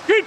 Git!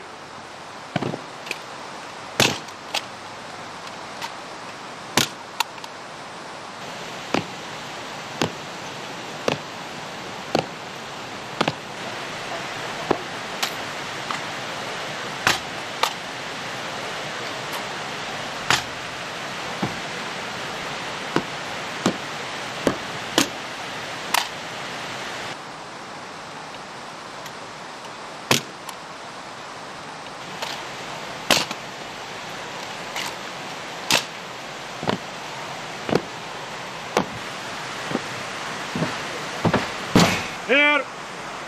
Her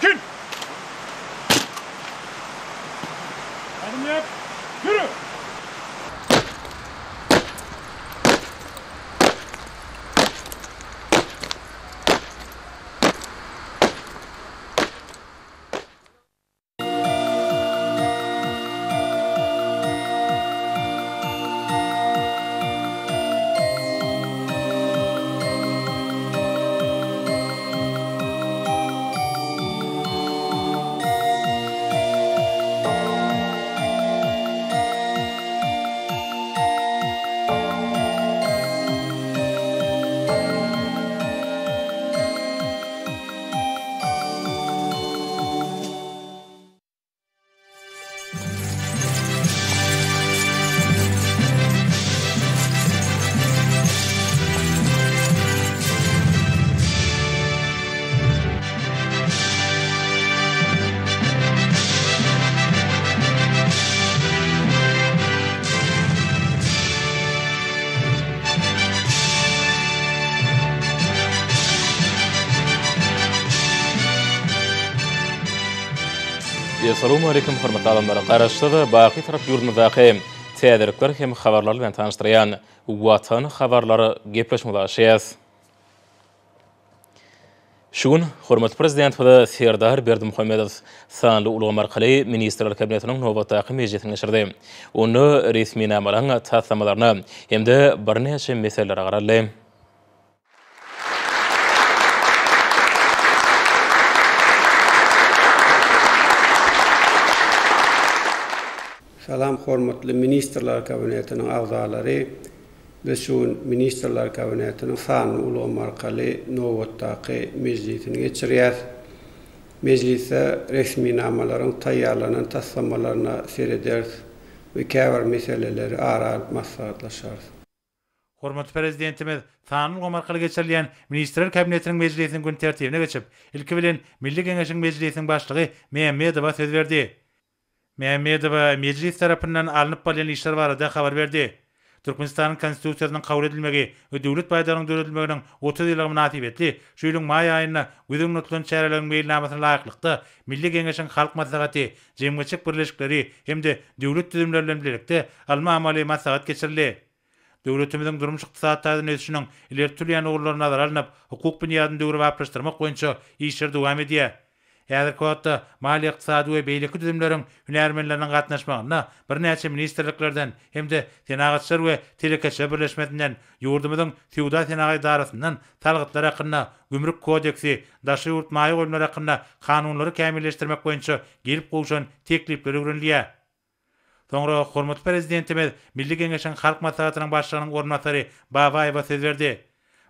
kim? Adım yap. Yürü. Essalawmaleýkum hormatly adamlar! Garaşsyz, baky Tarap ýurdumyzdaky täzelikler hem habarlar bilen tanyşdyrýan Watan habarlar gepleşigimize başlaýas. Şu gün hormatly Prezidentimiz Serdar Berdimuhamedow sanly ulgam arkaly Ministrler Kabinetiniň nobatdaky mejlisini geçirdi. Onda resminamalaryň taslamalaryna hem-de birnäçe meselelere garaldy. Salam hormatly Ministrler Kabinetiniň agzalary! Biz şu gün Ministrler Kabinetiniň sanly ulgam arkaly nobatdaky mejlisini geçirýäs. Mejlisde resminamalaryň taýýarlanan taslamalaryna serederis we käbir meseleleri ara alyp maslahatlaşarys. Hormatly Prezidentimiz sanly ulgam arkaly geçirilýän Ministrler Kabinetiniň mejlisiniň gün tertibine geçip, ilki bilen Milli Geňeşiň Mejlisiniň Başlygy Mämmedowa söz berdi. Mämmedowa Mejlis tarapyndan alnyp barylýan işler barada habar berdi. Türkmenistanyň Konstitusiýasynyň kabul edilmegi we Döwlet baýdagynyň döredilmeginiň 30 ýyllygy mynasybetli şu ýylyň maý aýynda göz öňünde tutulan çäreleriň meýilnamasyna laýyklykda Milli Geňeşiň Halk Maslahaty, jemgyýetçilik birleşikleri hem-de döwlet düzümleri bilen bilelikde ylmy-amaly maslahat geçirildi. Döwletimiziň durmuş-ykdysady taýdan ösüşiniň ileri tutulýan ugurlary nazara alnyp, hukuk binýadyny döwrebaplaşdyrmak boýunça işler dowam edýär. Häzirki wagtda maliýe-ykdysady we beýleki düzümleriň hünärmenleriniň gatnaşmagynda birnäçe ministrliklerden hem-de Senagatçylar we telekeçiler birleşmesinden, ýurdumyzyň Söwda-senagat edarasyndan Salgytlar hakynda, Gümrük kodeksi, Daşary ýurt maýa goýumlary hakynda kanunlary kämilleşdirmek boýunça gelip gowşan teklipler öwrenilýär. Soňra hormatly Prezidentimiz Milli Geňeşiň Halk Maslahatynyň Başlygynyň orunbasary Babaýewa söz berdi.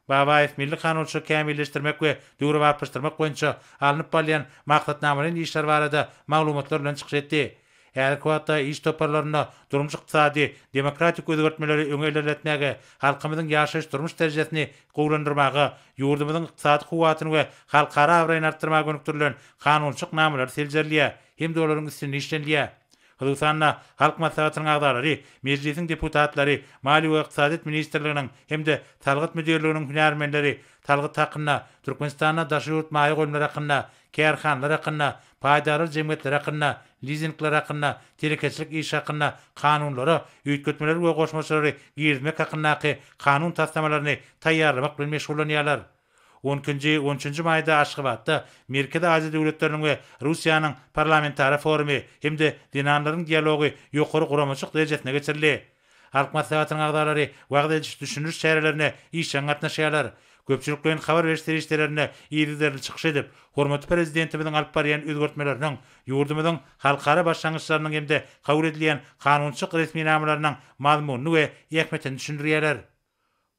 Babaýew milli kanunçylygy kämilleşdirmek we döwrebaplaşdyrmak boýunça alnyp barylýan maksatnamalaýyn işler barada maglumatlar bilen çykyş etdi. Häzirki wagtda iş toparlarynda durmuş-ykdysady, demokratik özgertmeleri öňe ilerletmäge, halkymyzyň ýaşaýyş-durmuş derejesini gowulandyrmaga, ýurdumyzyň ykdysady kuwwatyny we halkara abraýyny artdyrmaga gönükdirilen kanunçylyk namalary seljerilýär hem-de olaryň üstünde işlenilýär. Hususan-da, Halk Maslahatynyň agzalary, Mejlisiň deputatlary, Maliýe we ykdysadyýet ministrliginiň hem-de Salgyt müdirliginiň hünärmenleri Salgyt hakynda, Türkmenistanda daşary ýurt maýa goýumlary hakynda, Kärhanalar hakynda, Paýdarlar jemgyýetleri hakynda, Lizingler hakynda, Telekeçilik işi hakynda Kanunlara üýtgetmeleri we goşmaçalary girizmek hakyndaky kanun taslamalaryny taýýarlamak bilen meşgullanýarlar. On ikinji, on üçünji maýda Aşgabatda Merkezi Aziýa döwletleriniň we Russiýanyň parlamentara forumy hem-de zenanlaryň dialogy ýokary guramaçylyk derejesinde geçirildi. Halk Maslahatynyň agzalary wagyz ediş-düşündiriş çärelerine işjeň gatnaşýarlar. Köpçülikleýin habar beriş serişdelerinde yzygiderli çykyş edip, hormatly Prezidentimiziň alyp barýan özgertmeleriniň, ýurdumyzyň halkara başlangyçlarynyň hem-de kabul edilýän kanunçylyk resminamalarynyň mazmunyny we ähmiýetini düşündirýärler.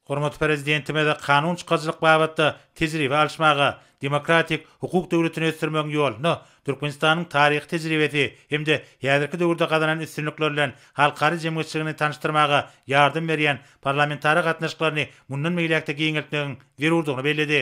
Hormatly Prezidentimiz kanun çykaryjylyk babatda tejribe alyşmaga, demokratik hukuk döwletini ösdürmegiň ýolunda Türkmenistanyň taryhy tejribesi hem-de häzirki döwürde gazanan üstünlikleri bilen halkara jemgyýetçiligini tanyşdyrmaga ýardam berýän parlamentara gatnaşyklaryny mundan beýläk-de giňeltmegiň zerurdygyny belledi.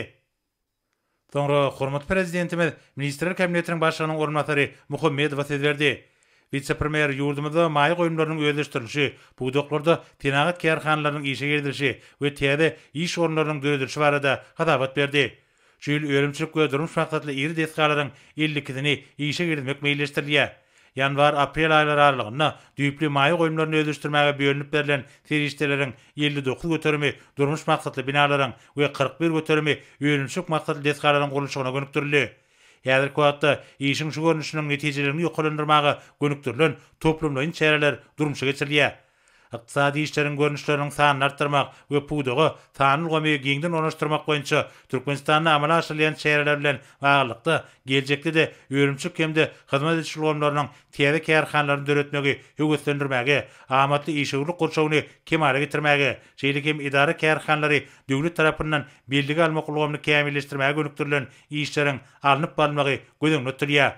Soňra hormatly Prezidentimiz Ministrler Kabinetiniň Başlygynyň orunbasary Muhammedowa söz berdi. Wise-premýer ýurdumyzda maýa goýumlarynyň özleşdirilişi, pudaklarda senagat kärhanalarynyň işe girizilişi we täze iş orunlarynyň döredilişi barada hasabat berdi. Şu ýyl önümçilik we durmuş maksatly iri desgalaryň 52-sini işe girizmek meýilleşdirilýär. Ýanwar-aprel aýlary aralygynda düýpli maýa goýumlaryny özleşdirmäge bölünip berlen serişdeleriň 59 göterimi durmuş maksatly binalaryň we 41 göterimi önümçilik maksatly desgalaryň gurluşygyna gönükdirildi. Häzirki wagtda işiň şu görnüşiniň netijeliligini ýokarlandyrmaga gönükdirilen toplumlaýyn çäreler durmuşa geçirilýär. Ykdysady işleriň görnüşleriniň sanyny artdyrmak we pudaga sanly ulgamy giňden ornaşdyrmak boýunça Türkmenistanda amala aşyrylýan çäreler bilen baglylykda, geljekde-de önümçilik hem-de hyzmat ediş ulgamlarynyň täze kärhanalaryny döretmegi höweslendirmäge, amatly işewürlik gurşawyny kemala getirmäge, şeýle hem edara-kärhanalary döwlet tarapyndan bellige almak ulgamyny kämilleşdirmäge gönükdirilen işleriň alnyp barylmagy göz öňünde tutulýar.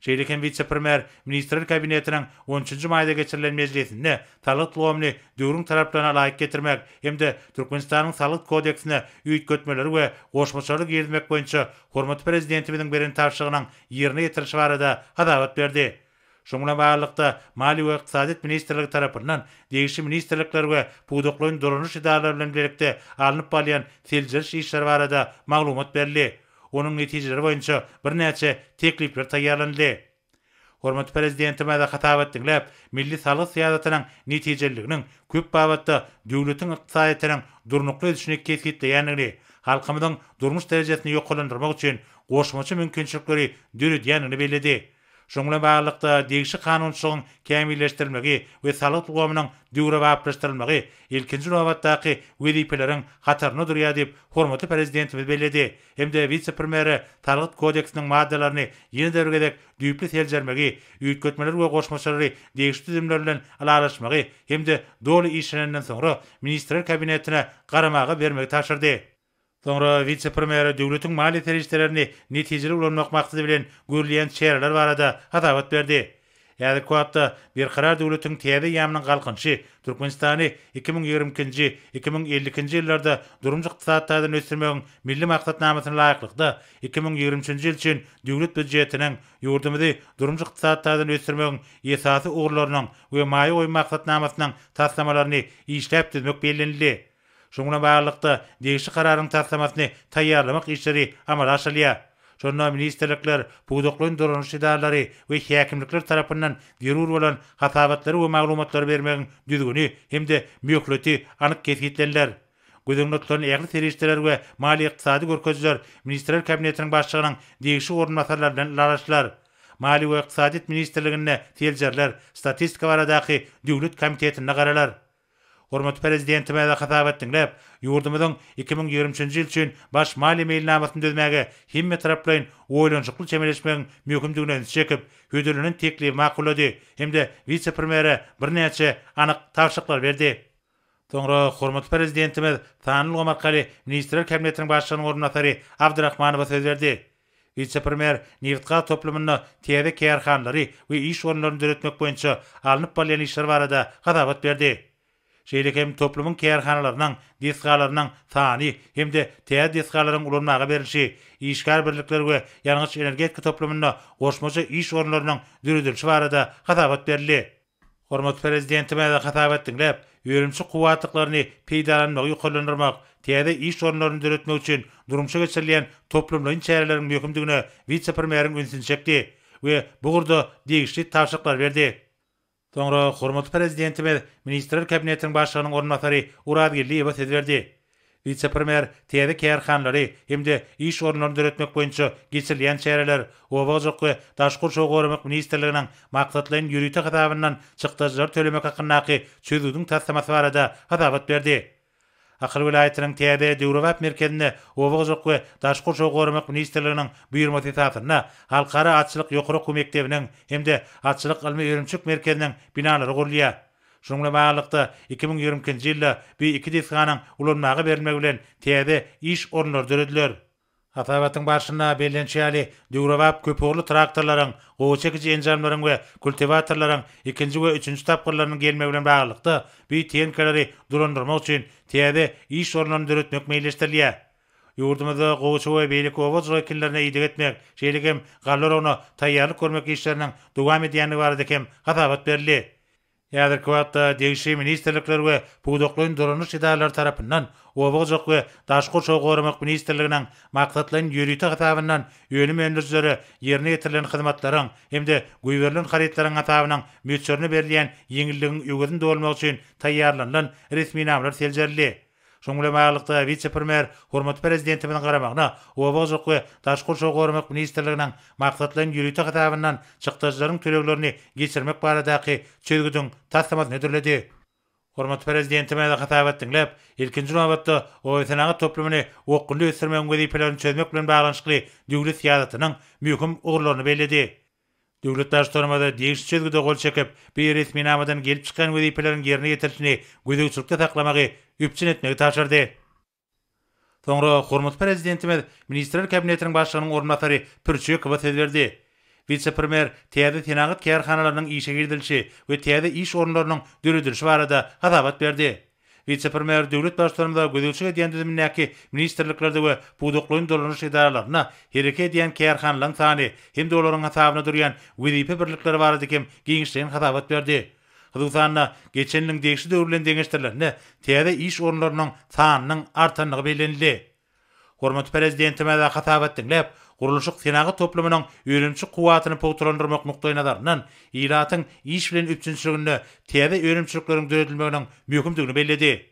Şeýle hem wise-premýer Ministrler Kabinetiniň on üçünji maýda geçirilen mejlisinde salgyt ulgamyny döwrüň talaplaryna laýyk getirmek hem-de Türkmenistanyň Salgyt kodeksine üýtgetmeleri we goşmaçalary girizmek boýunça hormatly Prezidentimiziň beren tabşyrygynyň ýerine ýetirilişi barada hasabat berdi. Şunuň bilen baglylykda, Maliýe we ykdysadyýet ministrligi tarapyndan degişli ministrlikler we pudaklaýyn dolanyş edaralary bilen bilelikde alnyp barylýan seljeriş işleri barada maglumat berildi. Onuň netijeleri boýunça birnäçe teklipler taýýarlanyldy. Hormatly Prezidentimiz hasabat diňläp, milli salgyt syýasatynyň netijeliliginiň köp babatda döwletiň ykdysadyýetiniň durnukly ösüşini kesgitleýändigini, halkymyzyň durmuş derejesini ýokarlandyrmak üçin goşmaça mümkinçilikleri döredýändigini belledi. Şunuň bilen baglylykda, degişli kanunçylygyň kämilleşdirilmegi we salgyt ulgamynyň döwrebaplaşdyrylmagy ilkinji nobatdaky wezipeleriň hatarynda durýar diýip, hormatly Prezidentimiz belledi hem-de wise-premýere Salgyt kodeksiniň maddalaryny ýene-de bir gezek düýpli seljermegi, üýtgetmeleri we goşmaçalary degişli düzümler bilen ylalaşmagy hem-de doly işlenenden soňra Ministrler Kabinetine garamaga bermegi tabşyrdy. Soňra wise-premýere döwletiň maliýe serişdelerini netijeli ulanmak maksady bilen görülýän çäreler barada hasabat berdi. Häzirki wagtda Berkarar döwletiň täze eýýamynyň Galkynyşy Türkmenistany 2022-nji, 2052-nji ýyllarda durmuş-ykdysady taýdan ösdürmegiň Milli maksatnamasyna laýyklykda, 2023-nji ýyl üçin Döwlet býujetiniň, ýurdumyzy durmuş-ykdysady taýdan ösdürmegiň esasy ugurlarynyň we maýa goýum maksatnamasynyň taslamalaryny işläp düzmek bellenildi. Şunuň bilen baglylykda, degişli kararyň taslamasyny taýýarlamak işleri amala aşyrylýar. Şonda ministrlikler, pudaklaýyn dolanyş edaralary we häkimlikler tarapyndan zerur bolan hasabatlary we maglumatlary bermegiň düzgüni hem-de möhleti anyk kesgitleniler. Göz öňünde tutulan ähli serişdeler we maliýe-ykdysady görkezijiler Ministrler Kabinetiniň Başlygynyň degişli orunbasarlary bilen ylalaşylar. Maliýe we ykdysadyýet ministrliginde seljeriler, Statistika baradaky döwlet komitetinde garalar. Hormatly Prezidentimize hasabat diňläp, ýurdumyzyň 2023-nji ýyl üçin Baş maliýe meýilnamasyny düzmäge hemmetaraplaýyn oýlanyşykly çemeleşmegiň möhümdigine ünsi çekip, hödürlenen teklibi makullady hem-de wise-premýere birnäçe anyk tabşyryklary berdi. Soňra hormatly Prezidentimiz sanly ulgam arkaly Ministrler Kabinetiniň Başlygynyň orunbasary Abdyrahmanowa söz berdi. Wise-premýer nebitgaz toplumynda täze kärhanalary we iş orunlaryny döretmek boýunça alnyp barylýan işler barada hasabat berdi. Şeýle hem toplumyň kärhanalarynyň, desgalarynyň sany hem-de täze desgalaryň ulanmaga berlişi, işgär birlikleri we ýangyç-energetika toplumynda goşmaça iş orunlarynyň döredilişi barada hasabat berildi. Hormatly Prezidentimiz hasabat diňläp, önümçilik kuwwatlyklaryny peýdalanmagy ýokarlandyrmak, täze iş orunlaryny döretmek üçin durmuşa geçirilýän toplumlaýyn çäreleriň möhümdigine wise-premýeriň ünsüni çekdi we bu ugurda degişli tabşyryklary berdi. Soňra hormatly Prezidentimiz Ministrler Kabinetiniň Başlygynyň orunbasary Urazgeldiýewe söz berdi. Wise-premýer täze kärhanalary hem-de iş orunlaryny döretmek boýunça geçirilýän çäreler, Oba hojalyk we daşky gurşawy goramak ministrliginiň maksatlaýyn ýörite hasabyndan çykdajylary tölemek hakyndaky çözgüdiň taslamasy barada hasabat berdi. Ahal welaýatynyň täze döwrebap merkezinde Oba hojalyk we daşky gurşawy goramak ministrliginiň buýurmasy esasynda Halkara atçylyk ýokary okuw mekdebiniň hem-de Atçylyk ylmy-önümçilik merkeziniň binalary gurulýar. Şunuň bilen baglylykda, 2022-nji ýylda bu iki desganyň ulanmaga berilmegi bilen täze iş orunlary dörediler. Hasabatyň barşynda bellenişi ýaly, döwrebap köpugurly traktorlaryň, gowy çekiji enjamlaryň we kultiwatorlaryň ikinji we üçünji tapgyrlarynyň gelmegi bilen baglylykda, bu tehnikalary dolandyrmak üçin täze iş orunlaryny döretmek meýilleşdirilýär. Ýurdumyzda gowaça we beýleki oba hojalyk ekinlerine ideg etmek, şeýle hem galla oragyna taýýarlyk görmek işleriniň dowam edýändigi barada hem hasabat berildi. Häzirki wagtda degişli ministrlikler we pudaklaýyn dolanyş edaralary tarapyndan Oba hojalyk we daşky gurşawy goramak ministrliginiň maksatlaýyn ýörite hasabyndan önüm öndürijilere ýerine ýetirilen hyzmatlaryň hem-de goýberilen harytlaryň hasabynyň möçberine berilýän ýeňilligiň öwezini dolmak üçin taýýarlanylan resminamalar seljerildi. Şunuň bilen baglylykda, wise-premýer hormatly Prezidentimiziň garamagyna Oba hojalyk we daşky gurşawy goramak ministrliginiň maksatlaýyn ýörite hasabyndan çykdajylaryň töleglerini geçirmek baradaky çözgüdiň taslamasyny hödürledi. Hormatly Prezidentimiz hasabat diňläp, ilkinji nobatda, obasenagat toplumyny okgunly ösdürmegiň wezipelerini çözmek bilen baglanyşykly döwlet syýasatynyň möhüm ugurlaryny belledi. Döwlet Baştutanymyz degişli çözgüde gol çekip, bu resminamadan gelip çykýan wezipeleriň ýerine ýetirilişini gözegçilikde saklamagy üpjün etmegi tabşyrdy. Soňra hormatly Prezidentimiz Ministrler Kabinetiniň Başlygynyň orunbasary Pürçekowa söz berdi. Wise-premýer täze senagat kärhanalarynyň işe girizilişi we täze iş orunlarynyň döredilişi barada hasabat berdi. Wise-premýer döwlet Baştutanymyza gözegçilik edýän düzümindäki ministrliklerde we pudaklaýyn dolanyş edaralarynda hereket edýän kärhanalaryň sany hem-de olaryň hasabyna durýan wezipe birlikleri barada hem giňişleýin hasabat berdi. Hususan-da, geçen ýylyň degişli döwri bilen deňeşdirilende, täze iş orunlarynyň sanynyň artandygy bellenildi. Hormatly Prezidentimiz hasabat diňläp, gurluşyk-senagat toplumynyň önümçilik kuwwatyny pugtalandyrmak nukdaýnazaryndan, ilatyň iş bilen üpjünçiliginde täze önümçilikleriň döredilmeginiň möhümdigini belledi.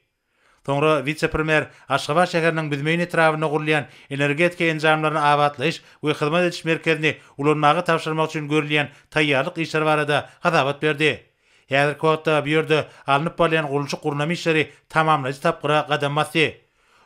Soňra wise-premýer Aşgabat şäheriniň Büzmeýin etrabynda gurulýan energetika enjamlaryny abatlaýyş we hyzmat ediş merkezini ulanmaga tabşyrmak üçin görülýän taýýarlyk işleri barada hasabat berdi. Häzirki wagtda bu ýerde alnyp barylýan gurluşyk-gurnama işleri tamamlaýjy tapgyra gadam basdy.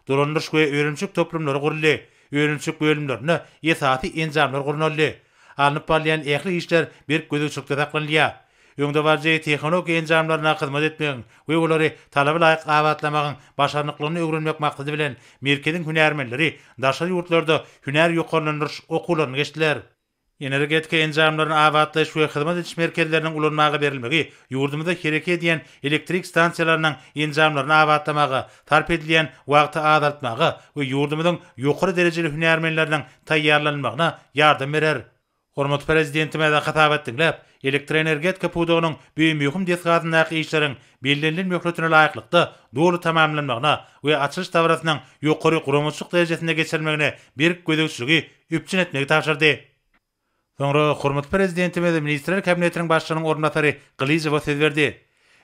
Dolandyryş we önümçilik toplumlary guruldy. Önümçilik bölümlerinde esasy enjamlar gurnaldy. Alnyp barylýan ähli işler berk gözegçilikde saklanylýar. Öňdebaryjy tehnologiýa enjamlaryna hyzmat etmegiň we olary talaba laýyk abatlamagyň başarnyklygyny öwrenmek maksady bilen, merkeziň hünärmenleri daşary ýurtlarda hünär ýokarlandyryş okuwlaryny geçdiler. Energetika enjamlaryny abatlaýyş we hyzmat ediş merkezleriniň ulanmaga berilmegi ýurdumyzda hereket edýän elektrik stansiýalarynyň enjamlaryny abatlamaga, sarp edilýän wagty azaltmaga we ýurdumyzyň ýokary derejeli hünärmenleriniň taýýarlanylmagyna ýardam berer. Hormatly Prezidentimiz hasabat diňläp, elektroenergetika pudagynyň bu möhüm desgasyndaky işleriň bellenilen möhletine laýyklykda doly tamamlanmagyna we açylyş dabarasynyň ýokary guramaçylyk derejesinde geçirilmegine berk gözegçiligi üpjün etmegi tabşyrdy. Soňra hormatly Prezidentimiz Ministrler Kabinetiniň Başlygynyň orunbasary Gylyjowa söz berdi.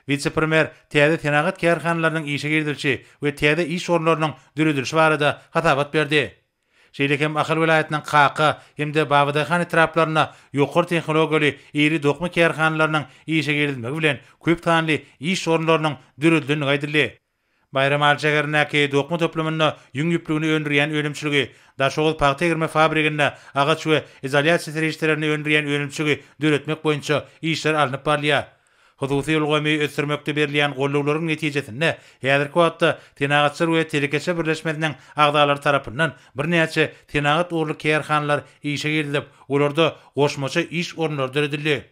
Wise-premýer täze senagat kärhanalarynyň işe girizilişi we täze iş orunlarynyň döredilişi barada hasabat berdi. Şeýle hem Ahal welaýatynyň Kaka hem-de Babadaýhan etraplarynda ýokary tehnologiýaly iri dokma kärhanalarynyň işe girizilmegi bilen köp sanly iş orunlarynyň döredilendigi aýdyldy. Baýramaly şäherindäki dokma toplumynda ýüň ýüplügini öndürýän önümçiligi, Daşoguz pagta egirme fabriginde agaç we izolýasiýa serişdelerini öndürýän önümçiligi döretmek boýunça işler alnyp barylýar. Hususy ulgamy ösdürmekde berilýän gollawlaryň netijesinde häzirki wagtda Senagatçylar we telekeçiler birleşmesiniň agzalary tarapyndan birnäçe senagat ugurly kärhanalar işe girizilip, olarda goşmaça iş orunlary döredildi.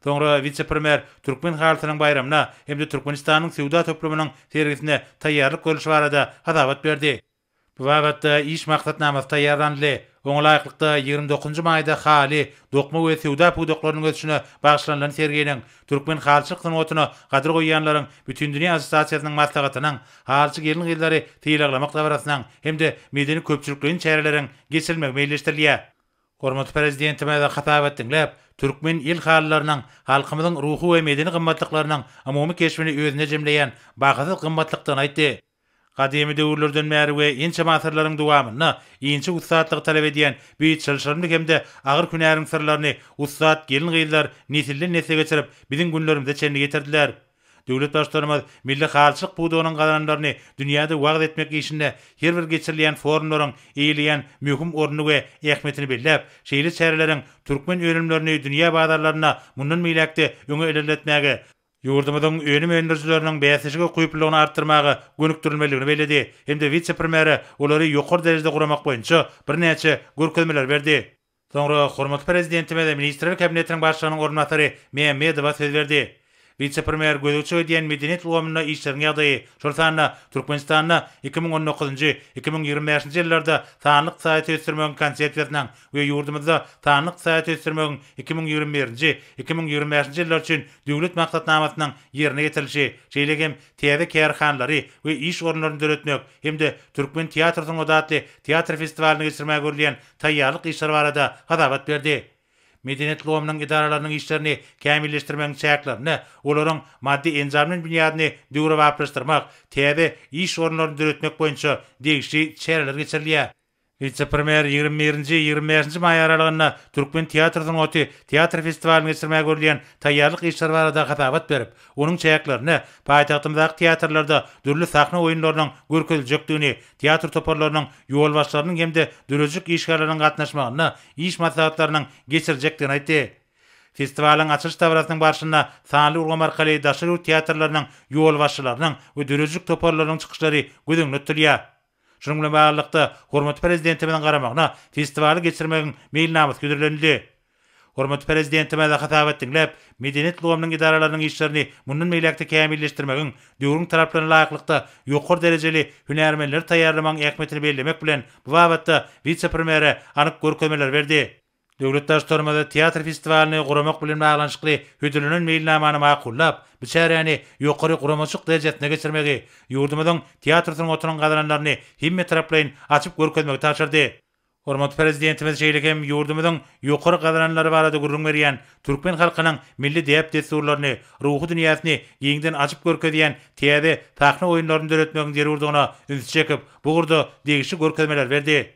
Soňra wise-premýer Türkmen halysynyň baýramyna hem-de Türkmenistanyň söwda toplumynyň sergisine taýýarlyk görlüşi barada hasabat berdi. Bu babatda iş maksatnamasy taýýarlanyldy. Oňa laýyklykda, 29 maýda haly, dokma we söwda pudaklarynyň ösüşine bagyşlanylan serginiň, Türkmen halyçylyk sungatyna gadyr goýýanlaryň Bütindünýä assosiasiýasynyň maslahatynyň, halyçy gelin-gyzlary sylaglamak dabarasynyň hem-de medeni-köpçülikleýin çäreleriň geçirilmegi meýilleşdirilýär. Hormatly Prezidentimiz hasabat diňläp, türkmen el halylarynyň halkymyzyň ruhy we medeni gymmatlyklarynyň umumy keşbini özünde jemleýän bahasyz gymmatlykdygyny aýtdy. Gadymy döwürlerden bäri we ençeme asyrlaryň dowamynda inçe ussatlygy talap edýän bu çylşyrymly hem-de agyr hünäriň syrlaryny ussat gelin-gyzlar nesilden-nesle geçirip, biziň günlerimize çenli ýetirdiler. Döwlet Baştutanymyz milli halyçylyk pudagynyň gazananlaryny dünýäde wagyz etmek işinde her bir geçirilýän forumlaryň eýeleýän möhüm ornuny we ähmiýetini belläp, şeýle çäreleriň türkmen önümlerini dünýä bazarlarynda mundan beýläk-de öňe ilerletmäge, ýurdumyzyň önüm öndürijileriniň bäsleşige ukyplylygyny artdyrmaga gönükdirilmelidigini belledi hem-de wise-premýere olary ýokary derejede guramak boýunça birnäçe görkezmeleri berdi. Soňra hormatly Prezidentimiz Ministrler Kabinetiniň Başlygynyň orunbasary Mämmedowa söz berdi. Wise-premýer gözegçilik edýän medeniýet ulgamynda işleriň ýagdaýy, şol sanda Türkmenistanda 2019-njy, 2025-nji ýyllarda sanly ykdysadyýeti ösdürmegiň Konsepsiýasynyň we ýurdumyzda sanly ykdysadyýeti ösdürmegiň 2021-nji, 2025-nji ýyllar üçin Döwlet maksatnamasynyň ýerine ýetirilişi, şeýle hem täze kärhanalary we iş orunlaryny döretmek hem-de Türkmen teatr sungaty atly teatr festiwalyny geçirmäge görülýän taýýarlyk işleri barada hasabat berdi. Medeniýet ulgamynyň edaralarynyň işlerini kämilleşdirmegiň çäklerinde olaryň maddy-enjamlaýyn binýadyny döwrebaplaşdyrmak, täze iş orunlaryny döretmek boýunça degişli çäreler geçirilýär. Wise-premýer 21-nji, 25-nji maý aralygynda Türkmen teatr sungaty teatr festiwalyny geçirmäge görülýän taýýarlyk işleri barada hasabat berip, onuň çäklerinde paýtagtymyzdaky teatrlarda dürli sahna oýunlarynyň görkeziljekdigini, teatr toparlarynyň ýolbaşçylarynyň hem-de döredijilik işgärleriniň gatnaşmagynda iş maslahatlarynyň geçiriljekdigini aýtdy. Festiwalyň açylyş dabarasynyň barşynda sanly ulgam arkaly daşary ýurt teatrlarynyň ýolbaşçylarynyň we döredijilik toparlarynyň çykyşlary göz öňünde tutulýar. Şunuň bilen baglylykda, hormatly Prezidentimiziň garamagyna festiwaly geçirmegiň meýilnamasy hödürlenildi. Hormatly Prezidentimiz hasabat diňläp, medeniýet ulgamynyň edaralarynyň işlerini mundan beýläk-de kämilleşdirmegiň, döwrüň talaplaryna laýyklykda ýokary derejeli hünärmenleri taýýarlamagyň ähmiýetini bellemek bilen, bu babatda wise-premýere anyk görkezmeleri berdi. Döwlet Baştutanymyz teatr festiwalyny guramak bilen baglanyşykly hödürlenen meýilnamany makullap, bu çäräni ýokary guramaçylyk derejesinde geçirmegi, ýurdumyzyň teatr sungatynyň gazananlaryny hemmetaraplaýyn açyp görkezmegi tabşyrdy. Hormatly Prezidentimiz şeýle hem ýurdumyzyň ýokary gazananlary barada gürrüň berýän, türkmen halkynyň milli däp-dessurlaryny, ruhy dünýäsini giňden açyp görkezýän täze sahna oýunlaryny döretmegiň zerurdygyna ünsi çekip, bu ugurda degişli görkezmeleri berdi.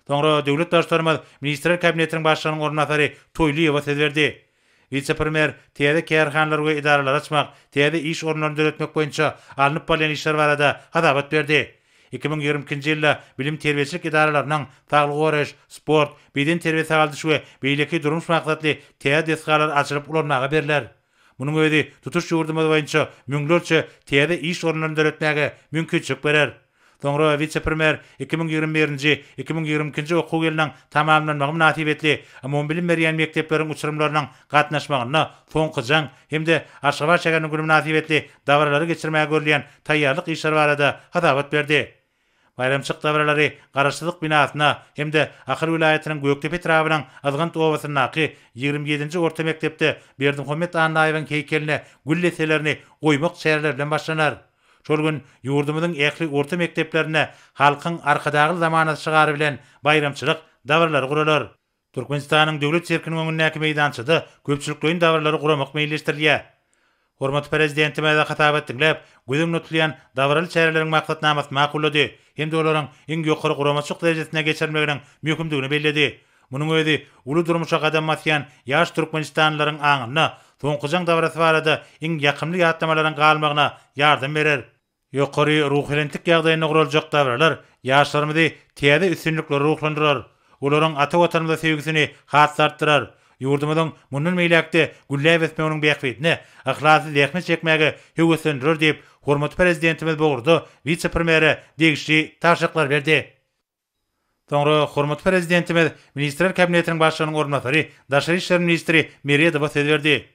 Soňra döwlet Baştutanymyz Ministrler Kabinetiniň Başlygynyň orunbasary Toýlyýewa söz berdi. Wise-premýer täze kärhanalary we edaralary açmak, täze iş orunlaryny döretmek boýunça alnyp barylýan işler barada hasabat berdi. 2022-nji ýylda bilim-terbiýeçilik edaralarynyň, saglygy goraýyş, sport, bedenterbiýe-sagaldyş we beýleki durmuş maksatly täze desgalar açylyp ulanmaga berler. Munuň özi tutuş ýurdumyz boýunça müňlerçe täze iş orunlaryny döretmäge mümkinçilik berer. Soňra wise-premýer 2021-nji, 2022-nji okuw ýylynyň tamamlanmagy mynasybetli umumybilim berýän mekdepleriň uçurymlarynyň gatnaşmagynda Soňky jaň hem-de Aşgabat şäheriniň güni mynasybetli dabaralary geçirmäge görülýän taýýarlyk işleri barada hasabat berdi. Baýramçylyk dabaralary Garaşsyzlyk binasynda hem-de Ahal welaýatynyň Gökdepe etrabynyň Yzgant obasyndaky 27-nji orta mekdepde Berdimuhamet Annaýewiň heýkeline gül desselerini goýmak çäreleri bilen başlanar. Şol gün ýurdumyzyň ähli orta mekdeplerinde Halkyň Arkadagly zamanasy şygary bilen baýramçylyk dabaralary guralar. Türkmenistanyň Döwlet sirkiniň öňündäki meýdançada köpçülikleýin dabaralary guramak meýilleşdirilýär. Hormatly Prezidentimiz hasabat diňläp, göz öňünde tutulýan dabaraly çäreleriň maksatnamasyny makullady hem-de olaryň iň ýokary guramaçylyk derejesinde geçirilmeginiň möhümdigini belledi. Munuň özi uly durmuşa gadam basýan ýaş türkmenistanlylaryň aňynda Soňky jaň dabarasy barada iň ýakymly ýatlamalaryň galmagyna ýardam berer. Ýokary ruhubelentlik ýagdaýynda guraljak dabaralar ýaşlarymyzy täze üstünliklere ruhlandyrar, olaryň ata Watanymyza söýgüsini has-da artdyrar, ýurdumyzyň mundan beýläk-de gülläp ösmeginiň bähbidine yhlasly zähmet çekmäge höweslendirer diýip, hormatly Prezidentimiz bu ugurda wise-premýere degişli tabşyryklary berdi. Soňra hormatly Prezidentimiz Ministrler Kabinetiniň Başlygynyň orunbasary, daşary işler ministri Meredowa söz berdi.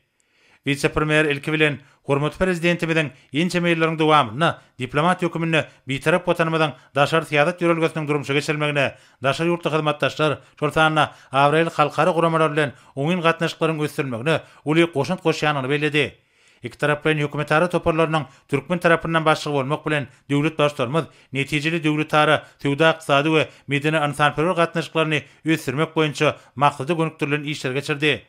Wise-premýer ilki bilen, hormatly Prezidentimiziň ençeme ýyllaryň dowamynda diplomat höküminde Bitarap Watanymyzyň daşary syýasat ýörelgesiniň durmuşa geçirilmegine, daşary ýurtly hyzmatdaşlar, şol sanda abraýly halkara guramalar bilen oňyn gatnaşyklaryň ösdürilmegine uly goşant goşýandygyny belledi. Ikitaraplaýyn hökümetara toparlarynyň türkmen tarapyndan başlygy bolmak bilen, döwlet Baştutanymyz netijeli döwletara söwda-ykdysady we medeni-ynsanperwer gatnaşyklaryny ösdürmek boýunça maksada gönükdirilen işleri geçirdi.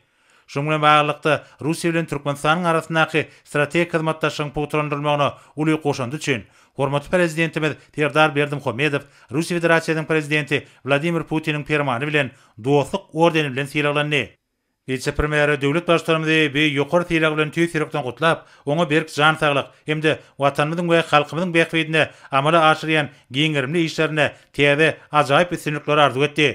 Şunuň bilen baglylykda, Russiýa bilen Türkmenistanyň arasyndaky strategik hyzmatdaşlygyň pugtalandyrylmagyna uly goşandy üçin, hormatly Prezidentimiz Serdar Berdimuhamedow Russiýa Federasiýasynyň Prezidenti Wladimir Putiniň Permany bilen Dostluk ordeni bilen sylaglandy. Wise-premýere döwlet Baştutanymyzy bu ýokary sylag bilen tüýs ýürekden gutlap, oňa berk jan saglyk hem-de Watanymyzyň we halkymyzyň bähbidine amala aşyrýan giň gerimli işlerinde täze ajaýyp üstünlikleri arzuw etdi.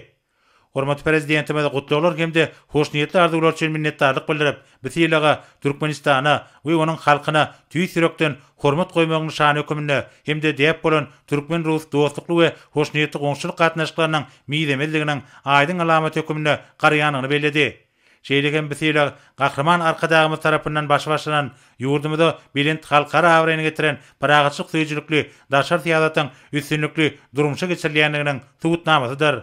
Hormatly Prezidentimiz gutlaglar hem-de hoşniýetli arzuwlar üçin minnetdarlyk bildirip, bu sylaga Türkmenistana we onuň halkyna tüýs ýürekden hormat goýmagyň nyşany höküminde hem-de däp bolan türkmen-rus dostlukly we hoşniýetli goňşuçylyk gatnaşyklarynyň mizemezliginiň aýdyň alamaty höküminde garaýandygyny belledi. Şeýle hem bu sylag Gahryman Arkadagymyz tarapyndan başy başlanan, ýurdumyza belent halkara abraýyny getiren parahatçylyk söýüjilikli daşary syýasatyň üstünlikli durmuşa geçirilýändiginiň subutnamasydyr.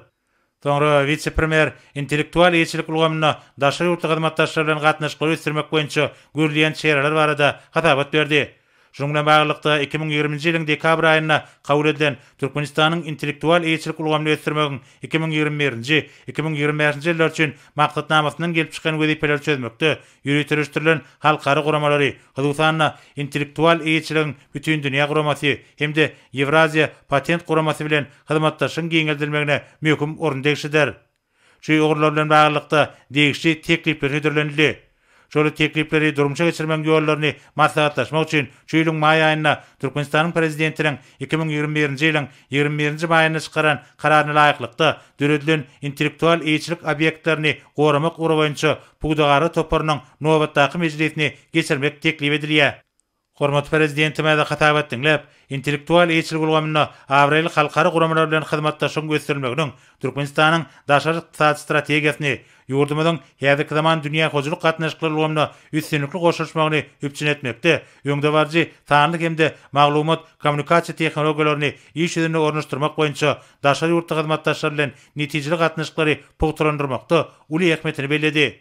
Soňra wise-premýer intellektual eýeçilik ulgamynda daşary ýurtly hyzmatdaşlar bilen gatnaşyklary ösdürmek boýunça görülýän çäreler barada hasabat berdi. Şunuň bilen baglylykda, 2020-nji ýylyň dekabr aýynda kabul edilen Türkmenistanyň intellektual eýeçilik ulgamyny ösdürmegiň 2021-nji, 2025-nji ýyllar üçin Maksatnamasyndan gelip çykýan wezipeleri çözmekde ýöriteleşdirilen halkara guramalary, hususan-da, Intellektual eýeçiligiň Bütindünýä guramasy hem-de Ýewraziýa patent guramasy bilen hyzmatdaşlygyň giňeldilmegine möhüm orun degişlidir. Şu ugurlar bilen baglylykda degişli teklipler hödürlenildi. Şol teklipleri durmuşa geçirmegiň ýollaryny maslahatlaşmak üçin şu ýylyň maý aýynda Türkmenistanyň Prezidentiniň 2021-nji ýylyň 21-nji maýynda çykaran Kararyna laýyklykda döredilen intellektual eýeçilik obýektlerini goramak ugry boýunça pudagara toparynyň nobatdaky mejlisini geçirmek teklip edilýär. Hormatly Prezidentimiz hasabat diňläp, intellektual eýeçilik ulgamynda abraýly halkara guramalar bilen hyzmatdaşlygyň ösdürilmeginiň Türkmenistanyň daşary ykdysady strategiýasyny, ýurdumyzyň häzirki zaman dünýä hojalyk gatnaşyklary ulgamyna üstünlikli goşulyşmagyny üpjün etmekde öňdebaryjy sanly hem-de maglumat-kommunikasiýa tehnologiýalaryny iş ýüzünde ornaşdyrmak boýunça daşary ýurtly hyzmatdaşlar bilen netijeli gatnaşyklary pugtalandyrmakda uly ähmiýetini belledi.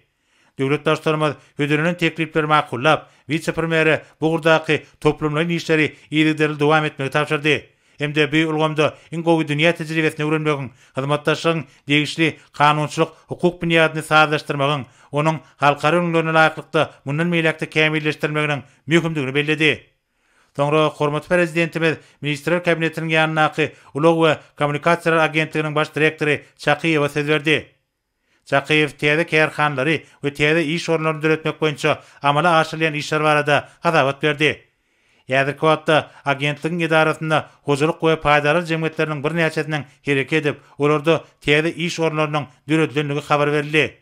Döwlet Baştutanymyz hödürlenen teklipleri makullap, wise-premýere bu ugurdaky toplumlaýyn işleri yzygiderli dowam etmegi tabşyrdy hem-de bu ulgamda iň gowy dünýä tejribesini öwrenmegiň, hyzmatdaşlygyň degişli kanunçylyk-hukuk binýadyny sazlaşdyrmagyň, onuň halkara ülňülerine laýyklykda mundan beýläk-de kämilleşdirilmeginiň möhümdigini belledi. Soňra hormatly Prezidentimiz Ministrler Kabinetiniň ýanyndaky Ulag we kommunikasiýalar agentliginiň baş direktory Çakyýewe söz berdi. Çakyýew täze kärhanalary we täze iş orunlaryny döretmek boýunça amala aşyrylýan işler barada hasabat berdi. Häzirki wagtda agentligiň edarasynda hojalyk we paýdarlar jemgyýetleriniň birnäçesiniň hereket edip, olarda täze iş orunlarynyň döredilendigi habar berildi.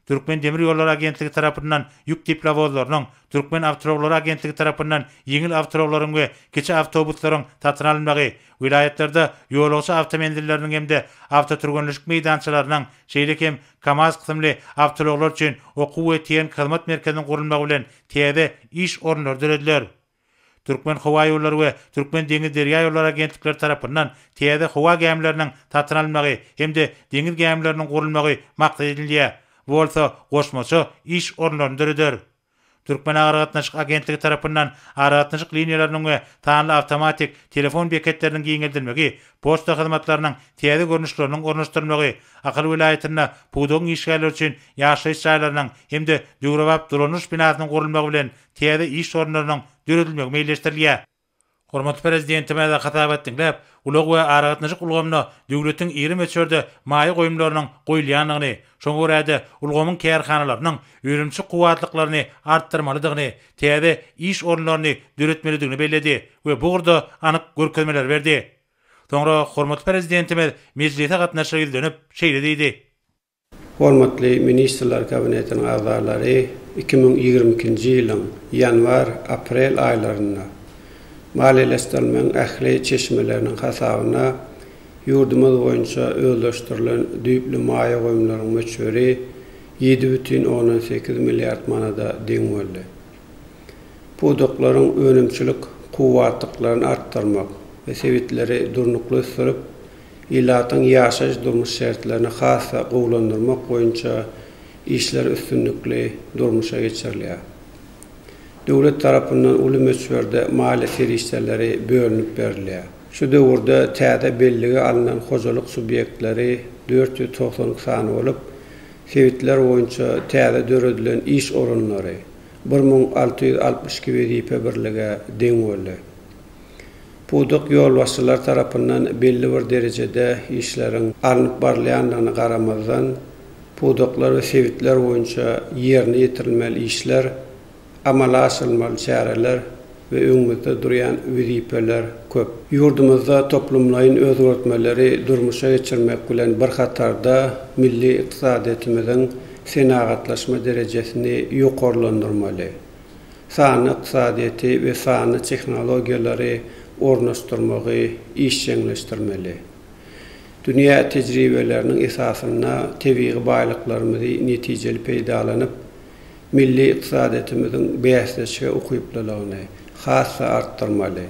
Türkmendemirýollary agentligi tarapyndan ýük teplowozlarynyň, Türkmenawtoulaglary agentligi tarapyndan ýeňil awtoulaglaryň we kiçi awtobuslaryň satyn alynmagy, Welaýatlarda ýolagçy awtomenzilleriniň hem-de awtotürgenleşik meýdançalarynyň, şeýle hem KAMAZ kysymly awtoulaglar üçin okuw we tehniki hyzmat merkeziniň gurulmagy bilen täze iş orunlary dörediler. Türkmenhowaýollary we Türkmendeňizderýaýollary agentlikleri tarapyndan täze howa gämileriniň satyn alynmagy hem-de deňiz gämileriniň gurulmagy maksat edinilýär. Bu bolsa goşmaça iş orunlaryny döreder. Türkmenaragatnaşyk agentligi tarapyndan aragatnaşyk liniýalarynyň we sanly awtomatik telefon beketleriniň giňeldilmegi, poçta hyzmatlarynyň täze görnüşleriniň ornaşdyrylmagy, Ahal welaýatynda pudagyň işgärleri üçin ýaşaýyş jaýlarynyň hem-de döwrebap dolandyryş binasynyň gurulmagy bilen täze iş orunlarynyň döredilmegi meýilleşdirilýär. Hormatly Prezidentimiz hasabat diňläp, ulag we aragatnaşyk ulgamyna döwletiň iri möçberde maýa goýumlarynyň goýulýandygyny, şoňa görä-de, ulgamyň kärhanalarynyň önümçilik kuwwatlyklaryny artdyrmalydygyny, täze iş orunlaryny döretmelidigini belledi we bu ugurda anyk görkezmeleri berdi. Soňra hormatly Prezidentimiz mejlise gatnaşyja ýüzlenip, şeýle diýdi. Hormatly Ministrler Kabinetiniň agzalary, 2022-nji ýylyň ýanwar, aprel aýlarynda maliýeleşdirilmegiň ähli çeşmeleriniň hasabyna ýurdumyz boýunça özleşdirilen düýpli maýa goýumlaryň möçberi 7,8 milliard manada deň boldy. Pudaklaryň önümçilik kuwwatlyklaryny artdyrmak we sebitleri durnukly ösdürip, ilatyň ýaşaýyş-durmuş şertlerini has-da gowulandyrmak boýunça işler üstünlikli durmuşa geçirilýär. Döwlet tarapyndan uly möçberde maliýe serişdeleri bölünip berilýär. Şu döwürde täze bellige alnan hojalyk subýektleri 492 sany bolup, sebitler boýunça täze döredilen iş orunlary 1662 wezipe birlige deň boldy. Pudak ýolbaşçylary tarapyndan belli bir derejede işleriň alnyp barylýandygyna garamazdan, Pudaklar we sebitler boýunça ýerine ýetirilmeli işler, amala aşyrylmaly çäreler we öňümizde durýan wezipeler köp. Ýurdumyzda toplumlaýyn özgertmeleri durmuşa geçirmek bilen bir hatarda milli ykdysadyýetimiziň senagatlaşma derejesini ýokarlandyrmaly. Sanly ykdysadyýeti we sanly tehnologiýalary ornaşdyrmagy işjeňleşdirmeli. Dünýä tejribeleriniň esasynda tebigy baýlyklarymyzy netijeli peýdalanyp, milli ykdysadyýetimiziň bäsleşige ukyplylygyny has-da artdyrmaly,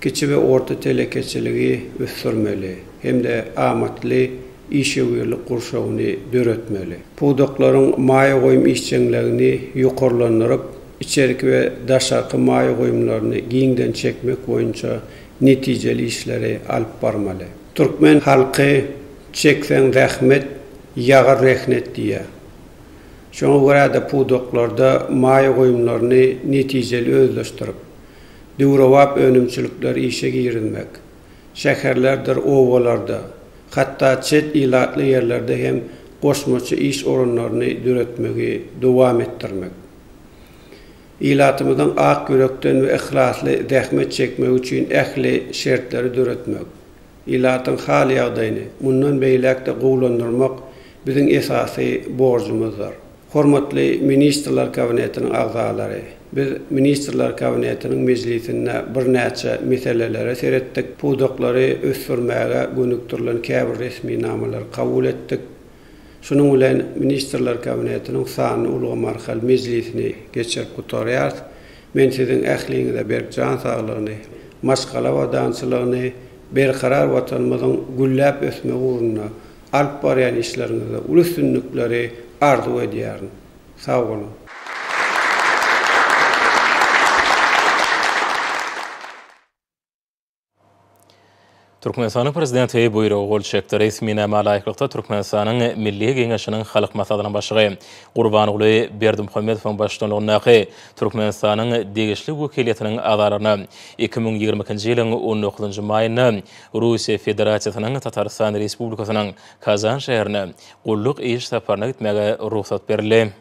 kiçi we orta telekeçiligi ösdürmeli hem-de amatly işewürlik gurşawyny döretmeli. Pudaklaryň maýa goýum işjeňligini ýokarlandyryp, içerki we daşarky maýa goýumlaryny giňden çekmek boýunça netijeli işleri alyp barmaly. Türkmen halky Çekseň zähmet, ýagar rehnet diýýär. Şoňa görä-de pudaklarda maýa goýumlaryny netijeli özleşdirip, döwrebap önümçilikleri işe girizmek, şäherlerdir obalarda, hatda çet ilatly ýerlerde hem goşmaça iş orunlaryny döretmegi dowam etdirmek, ilatymyzyň ak ýürekden we yhlasly zähmet çekmegi üçin ähli şertleri döretmek, ilatyň hal-ýagdaýyny mundan beýläk-de gowulandyrmak biziň esasy borjumyzdyr. Hormatly Ministrler Kabinetiniň agzalary, biz Ministrler Kabinetiniň mejlisinde birnäçe meselelere seretdik, pudaklary ösdürmäge gönükdirilen käbir resminamalary kabul etdik. Şunuň bilen Ministrler Kabinetiniň sanly ulgam arkaly mejlisini geçirip gutarýarys. Men siziň ähliňize berk jan saglygyny, maşgala abadançylygyny, berkarar Watanymyzyň gülläp ösmegi ugrunda alyp barýan işleriňizde uly üstünlikleri arzuw edýärin. Sag boluň! Türkmenistanyň Prezidenti buýruga gol çekdi. Resminama laýyklykda, Türkmenistanyň Milli Geňeşiniň Halk Maslahatynyň Başlygy Gurbanguly Berdimuhamedowyň baştutanlygyndaky Türkmenistanyň degişli wekiliýetiniň agzalaryna 2022-nji ýylyň on dokuzynjy maýynda Russiýa Federasiýasynyň Tatarystan Respublikasynyň Kazan şäherine gulluk iş saparyna gitmäge rugsat berildi.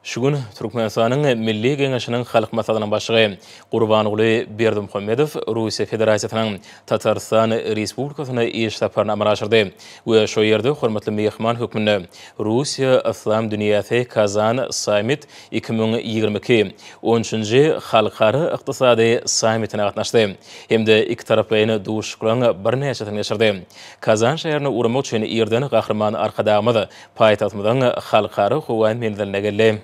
Şu gün Türkmenistanyň Milli Geňeşiniň Halk Maslahatynyň Başlygy Gurbanguly Berdimuhamedow Russiýa Federasiýasynyň Tatarystan Respublikasyna iş saparyny amala aşyrdy we şo ýerde hormatly myhman hökmünde Russiýa, Yslam dünýäsi Kazan Sammit 2022 on üçünji halkara ykdysady sammitine gatnaşdy hem-de ikitaraplaýyn duşuşyklaryň birnäçesini geçirdi. Kazan şäherine ugramak üçin irden Gahryman Arkadagymyz paýtagtymyzyň Halkara howa menziline geldi.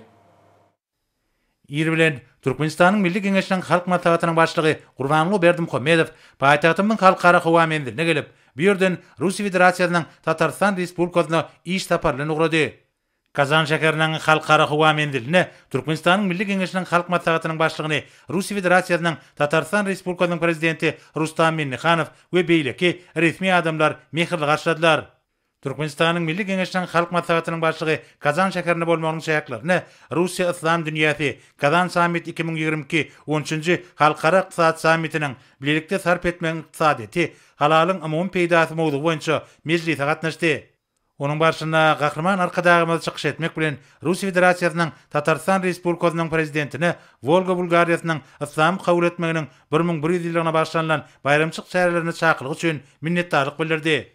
Ir bilen, Türkmenistanyň Milli Geňeşiniň Halk Maslahatynyň Başlygy Gurbanguly Berdimuhamedow paýtagtymyzyň Halkara howa menziline gelip, bu ýerden Russiýa Federasiýasynyň Tatarystan Respublikasyna iş sapary bilen ugrady. Kazan şäheriniň Halkara howa menzilinde Türkmenistanyň Milli Geňeşiniň Halk Maslahatynyň Başlygyny Russiýa Federasiýasynyň Tatarystan Respublikasynyň Prezidenti Rustam Minnihanow we beýleki resmi adamlar mähirli garşyladylar. Türkmenistanyň Milli Geňeşiniň Halk Maslahatynyň Başlygy Kazan şäherinde bolmagynyň çäklerinde Russiýa Yslam dünýäsi, Kazan Sammit 2022 on üçünji halkara ykdysady sammitiniň Bilelikde sarp etmegiň ykdysadyýeti, halalyň umumy peýdasy mowzugy boýunça mejlise gatnaşdy. Onuň barşynda Gahryman Arkadagymyz çykyş etmek bilen, Russiýa Federasiýasynyň Tatarystan Respublikasynyň Prezidentine Wolga Bulgariýasynyň Yslamy kabul etmeginiň 1100 ýyllygyna bagyşlanylan baýramçylyk çärelerine çakylygy üçin minnetdarlyk bildirdi.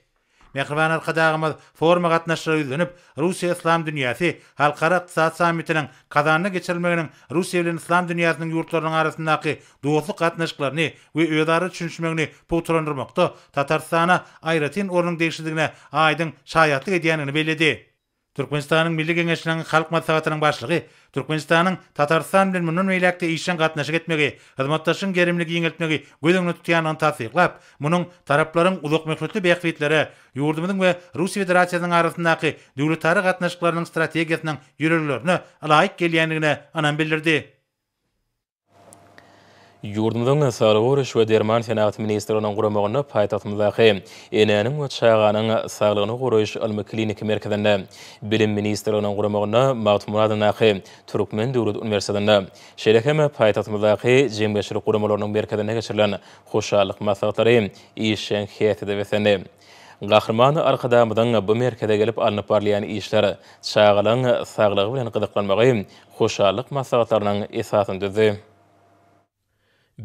Mähriban Arkadagymyz foruma gatnaşyjylara ýüzlenip, Russiýa-Yslam dünýäsi halkara ykdysady sammitiniň Kazanda geçirilmeginiň Russiýa bilen yslam dünýäsiniň ýurtlarynyň arasyndaky dostluk gatnaşyklaryny we özara düşünişmegini pugtalandyrmakda Tatarystana aýratyn ornuň degişlidigine aýdyň şaýatlyk edýändigini belledi. Türkmenistanyň Milli Geňeşiniň Halk Maslahatynyň Başlygy Türkmenistanyň Tatarystan bilen mundan beýläk-de işjeň gatnaşyk etmegi, hyzmatdaşlygyň gerimini giňeltmegi göz öňünde tutýandygyny tassyklap, munuň taraplaryň uzakmöhletli bähbitlere, ýurdumyzyň we Russiýa Federasiýasynyň arasyndaky döwletara gatnaşyklarynyň strategiýasynyň ýörelgelerine ylaýyk gelýändigine ynam bildirdi. Ýurdumyzyň Saglygy goraýyş we derman senagaty ministrliginiň guramagynda paýtagtymyzdaky Enäniň we çaganyň saglygyny goraýyş ylmy-kliniki merkezinde, Bilim ministrliginiň guramagynda Magtymguly adyndaky Türkmen döwlet uniwersitetinde, şeýle hem paýtagtymyzdaky jemgyýetçilik guramalarynyň merkezinde geçirilen hoşallyk maslahatlary işjeň häsiýete beslendi. Gahryman Arkadagymyzyň bu merkeze gelip alnyp barylýan işler, çagalaryň saglygy bilen gyzyklanmagy hoşallyk maslahatlarynyň esasyny düzdi.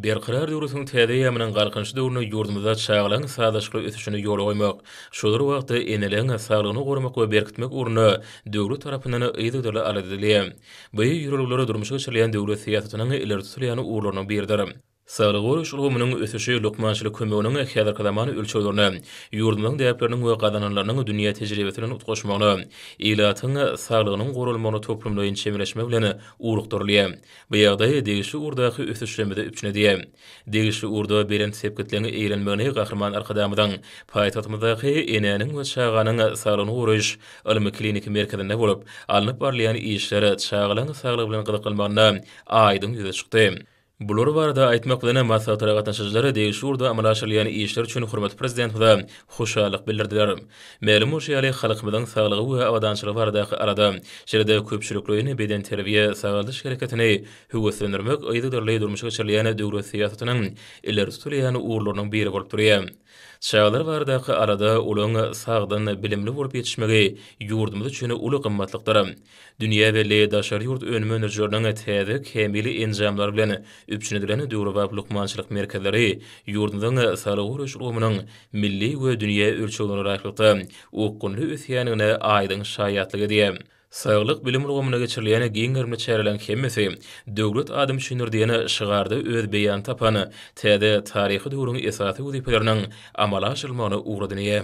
Berkarar döwletiň täze eýýamynyň Galkynyşy döwründe ýurdumyzda çagalaryň sazlaşykly ösüşini ýola goýmak, şol bir wagtda eneleriň saglygyny goramak we berkitmek ugrunda döwlet tarapyndan yzygiderli alada edilýär. Bu ýörelgeler durmuşa geçirilýän döwlet syýasatynyň ileri tutulýan ugurlarynyň biridir. Saglygy goraýyş ulgamynyň ösüşi lukmançylyk kömeginiň häzirki zaman ölçeglerine, ýurdumyzyň däpleriniň we gazananlarynyň dünýä tejribesi bilen utgaşmagyna, ilatyň saglygynyň goralmagyna toplumlaýyn çemeleşme bilen ugrukdyrylýar. Bu ýagdaý degişli ugurdaky ösüşlerimizi üpjün edýär. Degişli ugurda belent sepgitleriň eýelenmegini Gahryman Arkadagymyzyň paýtagtymyzdaky Enäniň we çaganyň saglygyny goraýyş ylmy-kliniki merkezinde bolup, alnyp barylýan işler çagalaryň saglygy bilen gyzyklanmagynda aýdyň ýüze çykdy. Bular barada aýtmak bilen, maslahata gatnaşyjylar degişli ugurda amala aşyrylýan işler üçin hormatly Prezidentimize hoşallyk bildirdiler. Mälim bolşy ýaly, halkymyzyň saglygy we abadançylygy baradaky alada, şeýle-de köpçülikleýin bedenterbiýe-sagaldyş hereketini höweslendirmek yzygiderli durmuşa geçirilýän döwlet syýasatynyň ileri tutulýan ugurlarynyň biri bolup durýar. Çagalar baradaky alada, olaryň sagdyn, bilimli bolup ýetişmegi ýurdumyz üçin uly gymmatlykdyr. Dünýä belli daşary ýurt önüm öndürijileriniň täze kämil enjamlar bilen üpjün edilen döwrebap lukmançylyk merkezleri ýurdumyzyň saglygy goraýyş ulgamynyň milli we dünýä ölçeglerine laýyklykda okgunly ösýändigine aýdyň şaýatlyk edýär. Saglyk bilim ulgamynda geçirilýän giň gerimli çäreleriň hemmesi Döwlet adam üçindir diýen şygarda öz beýanyny tapan täze taryhy döwrüň esasy wezipeleriniň amala aşyrylmagyna ugur edinýär.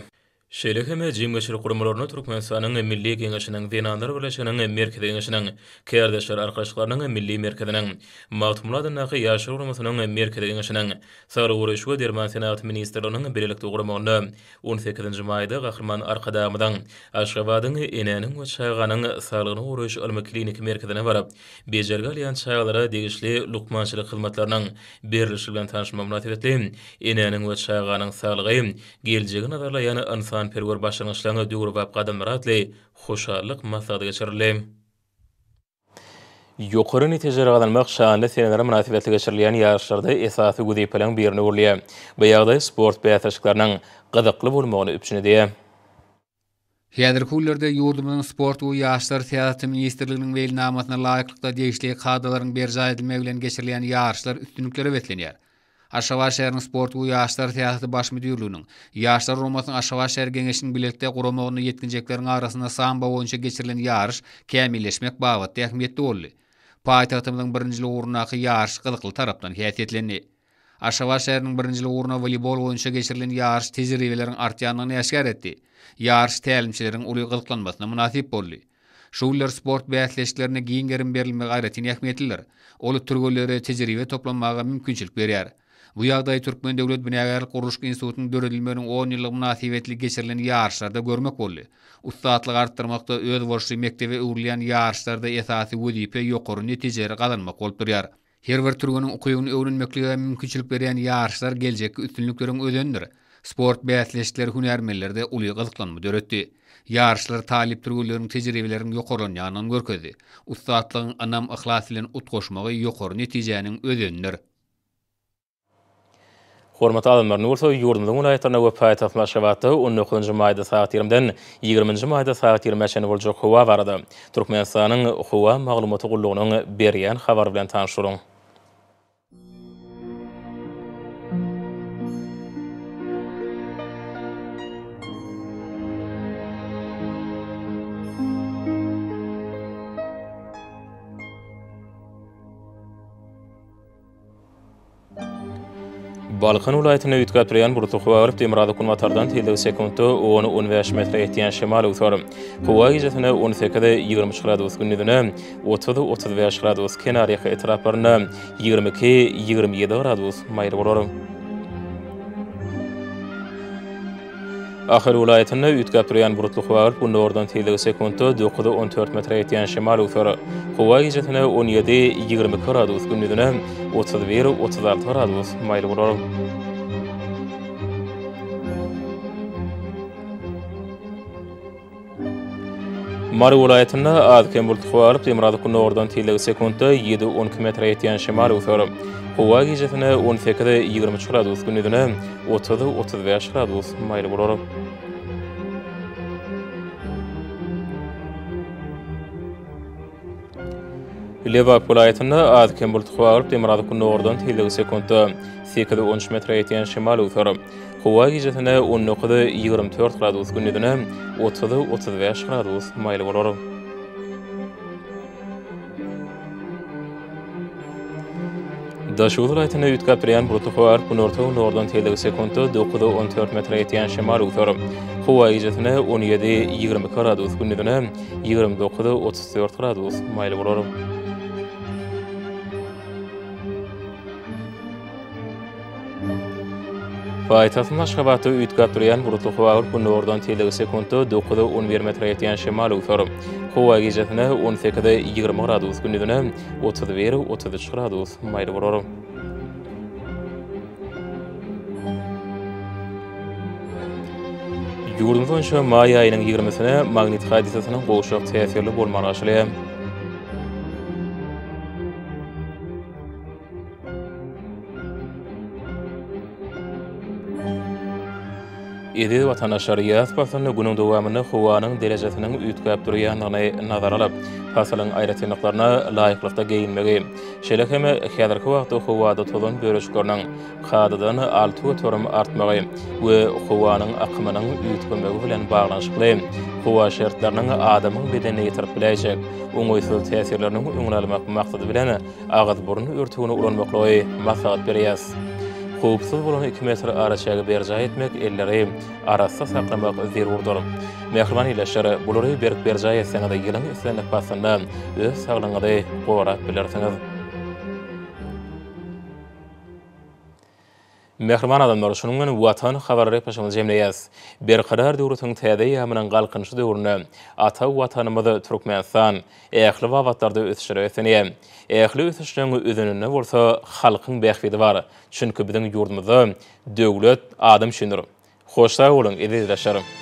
Şeýle hem jemgyýetçilik guramalaryna Türkmenistanyň Milli Geňeşiniň Zenanlar birleşiginiň Merkezi Geňeşiniň, Kärdeşler arkalaşyklarynyň Milli merkeziniň, Magtymguly adyndaky Ýaşlar guramasynyň Merkezi Geňeşiniň, Saglygy goraýyş we derman senagaty ministrliginiň bilelikde guramagynda on sekizinji maýda Gahryman Arkadagymyzyň Aşgabadyň Enäniň we çaganyň saglygyny goraýyş ylmy-kliniki merkezine baryp, bejergi alýan çagalara degişli lukmançylyk hyzmatlarynyň berlişi bilen tanyşmagy mynasybetli Enäniň we çaganyň saglygy Geljegi nazarlaýan ynsanperwer başlangyçlaryň döwrebap gadamlary atly hoşallyk maslahaty geçirildi. Ýokary netijeleri gazanmak şanly seneler mynasybetli geçirilýän ýaryşlarda esasy wezipeleriň birine öwrülýär. Bu ýagdaý sport bäsleşikleriniň gyzykly bolmagyny üpjün edýär. Häzirki günlerde ýurdumyzyň Sport we ýaşlar syýasaty ministrliginiň meýilnamasyna laýyklykda degişli kadalaryň berjaý edilmegi bilen geçirilýän ýaryşlar üstünliklere beslenýär. Aşgabat şäheriniň Sport we ýaşlar syýasaty baş müdirliginiň, Ýaşlar guramasynyň Aşgabat şäher Geňeşiniň bilelikde guramagynda ýetginjekleriň arasynda sambo boýunça geçirilen ýaryş kämilleşmek babatda ähmiýetli boldy. Paýtagtymyzyň birinjilik ugrundaky ýaryş gyzykly tarapdan häsiýetlendi. Aşgabat şäheriniň birinjilik ugruna woleýbol boýunça geçirilen ýaryş tejribeleriň artýandygyny äşgär etdi. Ýaryş tälimçileriň uly gyzyklanmasyna mynasyp boldy. Şu günler sport bäsleşiklerine giň gerim berilmegi aýratyn ähmiýetlidir. Ol türgenlere tejribe toplamaga mümkinçilik berýär. Bu ýagdaýy Türkmen döwlet binagärlik-gurluşyk institutynyň döredilmeginiň on ýyllygy mynasybetli geçirilen ýaryşlarda görmek boldy. Ussatlygy artdyrmakda özboluşly mekdebe öwrülýän ýaryşlarda esasy wezipe ýokary netijeleri gazanmak bolup durýar. Her bir türgeniň ukybyny öwrenmeklige mümkinçilik berýän ýaryşlar geljekki üstünlikleriň özenidir. Sport bäsleşikleri hünärmenlerde uly gyzyklanma döretdi. Ýaryşlar talyp türgenleriň tejribeleriniň ýokarlanýandygyny görkezdi. Ussatlygyň ynam-yhlas bilen utgaşmagy ýokary netijäniň özenidir. Hormatly adamlar, indi bolsa ýurdumyzyň welaýatlarynda we paýtagtymyz Aşgabatda on dokuzynjy maýda sagat ýigrimden ýigriminji maýda sagat ýigrimä çenli boljak howa barada Türkmenistanyň Howa maglumaty gullugynyň berýän habary bilen tanyş boluň. Balkan welaýatynda üýtgäp durýan bulutly howa bolup, demirgazyk-günbatardan tizligi sekuntda on, on bäş metre ýetýän şemal öwser. Howa gijesine 18, 23 gradus, gündizine 30, 35 gradus, kenarýaka etraplarynda 22, 27 gradus maýyl bolar. Ahal welaýatynda üýtgäp durýan bulutly howa bolup, gündogardan tizligi sekuntda dokuza 14 metre ýetýän şemal öwser. Howa gijesine 17, 22 gradus, gündizine 31, 36 gradus maýyl bolar. Mary welaýatynda az-kem bulutly howa bolup, demirgazyk-gündogardan tizligi sekuntda ýedi, 12 metre ýetýän şemal öwser. Howa gijesine 18, 23 gradus, gündizine 30, 35 gradus maýyl bolar. Lebap welaýatynda az-kem bulutly howa bolup, demirgazyk-gündogardan tizligi sekuntda sekiz, 13 metre ýetýän şemal öwser. Howa gijesine 19, 24 gradus, gündizine 30, 35 gradus maýyl bolar. Daşoguz welaýatynda üýtgäp durýan bulutly howa günorta-gündogardan tizligi sekuntda 9, 14 metre ýetýän şemal öwser. Howa gijesine 17, 22 gradus, gündizine 29, 34 gradus maýyl bolar. Paýtagtymyz Aşgabatda üýtgäp durýan bulutly howa bolup, gündogardan tizligi sekuntda dokuza 11 metre ýetýän şemal öwser. Howa gijesine 18-e 20 gradus, gündizine 31, 33 gradus maýyl bolar. Ýurdumyz boýunça maý aýynyň ýigrimisine magnit hadysasynyň gowşak täsirli bolmagy garaşylýar. Eziz watandaşlar, ýaz paslynda günüň dowamynda howanyň derejesiniň üýtgäp durýandygyny nazara alyp, pasylyň aýratynlyklaryna laýyklykda geýinmegi, şeýle hem häzirki wagtda howada tozan bölejikleriniň kadadan 6% artmagy we howanyň akymynyň üýtgemegi bilen baglanyşykly howa şertleriniň adamyň bedenine ýetirip biläýjek oňaýsyz täsirleriniň öňüni almak maksady bilen agyz-burun örtügini ulanmaklygy maslahat berýäs. Howpsuz bolan iki metr araçägi berjaý etmek, elleri arassa saklamak zerurdyr. Mähriban ildeşler, bulary berk berjaý etseňiz, ýylyň islendik paslynda öz saglygyňyzy gorap bilersiňiz. Mähriban adamlar, şunuň bilen Watan habarlar epleşigimizi jemleýäs. Berkarar döwletiň täze eýýamynyň Galkynyşy döwründe ata Watanymyz Türkmenistan ähli babatlarda ösüşlere beslenýär. Ähli ösüşleň özeninde bolsa halkyň bähbidi bar. Çünki biziň ýurdumyzda döwlet adam üçindir. Hoş sag boluň, eziz ildeşler!